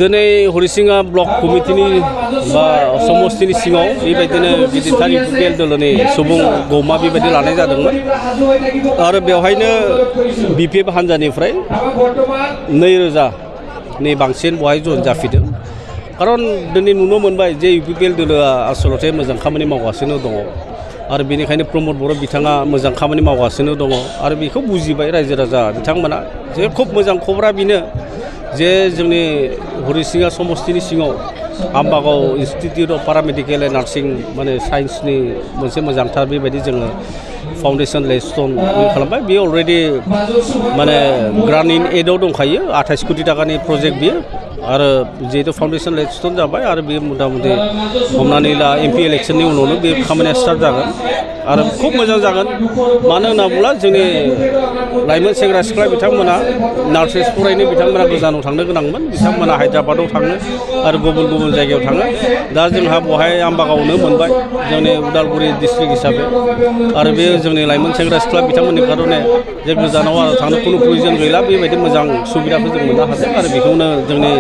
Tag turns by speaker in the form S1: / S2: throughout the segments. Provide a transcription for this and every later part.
S1: दिनै हरिसिङा ब्लक कमिटिनि बा समस्तिनि सिङाव बेबायदिनो गिदिरथार इउपिपिएल दलनि सुबुं गौमा बेबायदि लानाय जादोंमोन आरो बेवहायनो बिपिएफ हान्जानिफ्राय 2000नि बांसिन बहाय जइन जाफैदों खारन दिनै नुनो मोनबाय जे इउपिपिएल दलआ आसलते मोजां खामानि मावगासिनो दङ आरो बेनिखायनो प्रमद बर' बिथाङा मोजां खामानि मावगासिनो दङ आरो बेखौ बुजिबाय रायजो राजा बिथांमोना जे खुब मोजां खबरा बेनो जे जोंनि हरिसिङा समस्तिनि सिङाव Ambagaon institute of पारामेडिकेल and nursing माने साइन्सनि मोनसे मोजांथार बेबायदि जोङो फाउन्डेसन लेस्टन खालामबाय बेयो अलरेडि माने ग्रान्ट इन एडआव दंखायो 28 कोटी टाकानि प्रजेक्ट बियो आरो जिहेतु फाउन्डेसन लेस्टन जाबाय आरो बेयो मथा-मथि हमनानै ला एमपि इलेक्शननि उनावनो बे खामानिया स्टार्ट जागोन आरो खुब मोजां जागोन मानो होनना बुङोब्ला जोंनि लाइमोन सेंग्रा सिख्ला बिथांमोना नार्सेस फरायनो बिथांमोना गोजानाव थांनो गोनांमोन बिथांमोना हायद्राबादाव थाङो आरो गुबुन गुबुन जायगायाव थाङो दा जोंहा बहाय आम्बागावनो मोनबाय जोंनि उदालगुरि डिस्ट्रिक्ट हिसाबै आरो बे जोंनि लाइमोन सेंग्रा सिख्ला बिथांमोननि खारने जे गोजानाव आरो थांनो खुनु प्रयजन गैला बेबायदि मोजां सुबिदाखौ जों मोननो हादों आरो बेखौनो जोंनि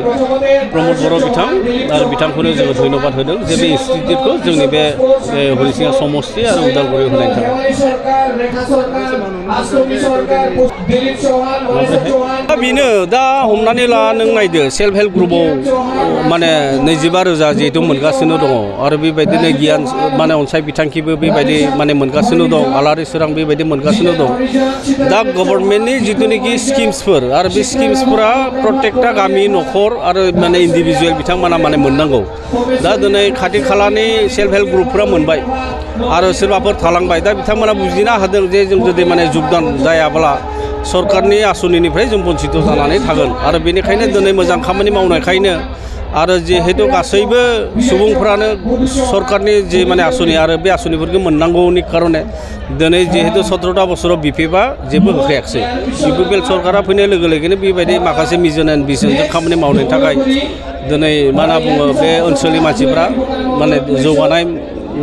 S1: प्रमद बर' बिथां आरो बिथांखौनो जोङो धन्यबाद होदों जे बे इन्स्टिटिउटखौ जोंनि बे हरिसिङा समस्ति आरो उदालगुरि होनायनि थाखाय बेनो दा हमनानै ला नों नायदो सेल्फ हेल्प ग्रुपआव माने 25,000 जिहेतु मोनगासिनो दङ आरो बेबायदिनो गियान माने अनसाय बिथांखिबो बेबायदि माने मोनगासिनो दं आलारि सोरां बेबायदि मोनगासिनो दं दा गभर्नमेन्टनि जिथुनाखि स्किम्सफोर आरो बे स्किम्सफोरा प्रत्येकटा गामि न'खर आरो माने इन्डिभिजुवेल बिथांमोना माने मोननांगौ दा दिनै खाथि खालानि सेल्फ हेल्प ग्रुपफोरा मोनबाय आरो सोरबाफोर थालांबाय दा बिथांमोना बुजिनो हादों जे जों जुदि माने जगदान जायाब्ला सरकारनि आसनिनिफ्राय जों बन्सित जानानै थागोन आरो बेनिखायनो दिनै मोजां खामानि मावनायखायनो आरो जिहेतु गासैबो सुबुंफ्रानो सरकारनि जे माने आसनि आरो बे आसनिफोरखौ मोननांगौनि कारणे दिनै जिहेतु 17टा बोसोराव बिपिएफआ जेबो होखायाखै इउपिपिएल सरकारा फैनाय लोगो लोगोनो बेबायदि माखासे मिजन एन्ड भिजनजों खामानि मावनायनि थाखाय दिनै मा होनना बुङो बे ओनसोलनि मानसिफ्रा माने जौगानाय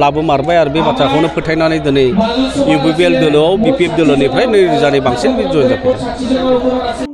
S1: लाबोमारबाय आरो बे बाथ्राखौनो फोथायनानै दिनै इउपिपिएल दलोआव बिपिएफ दलनिफ्राय 2000नि बांसिन जइन जाफैदों।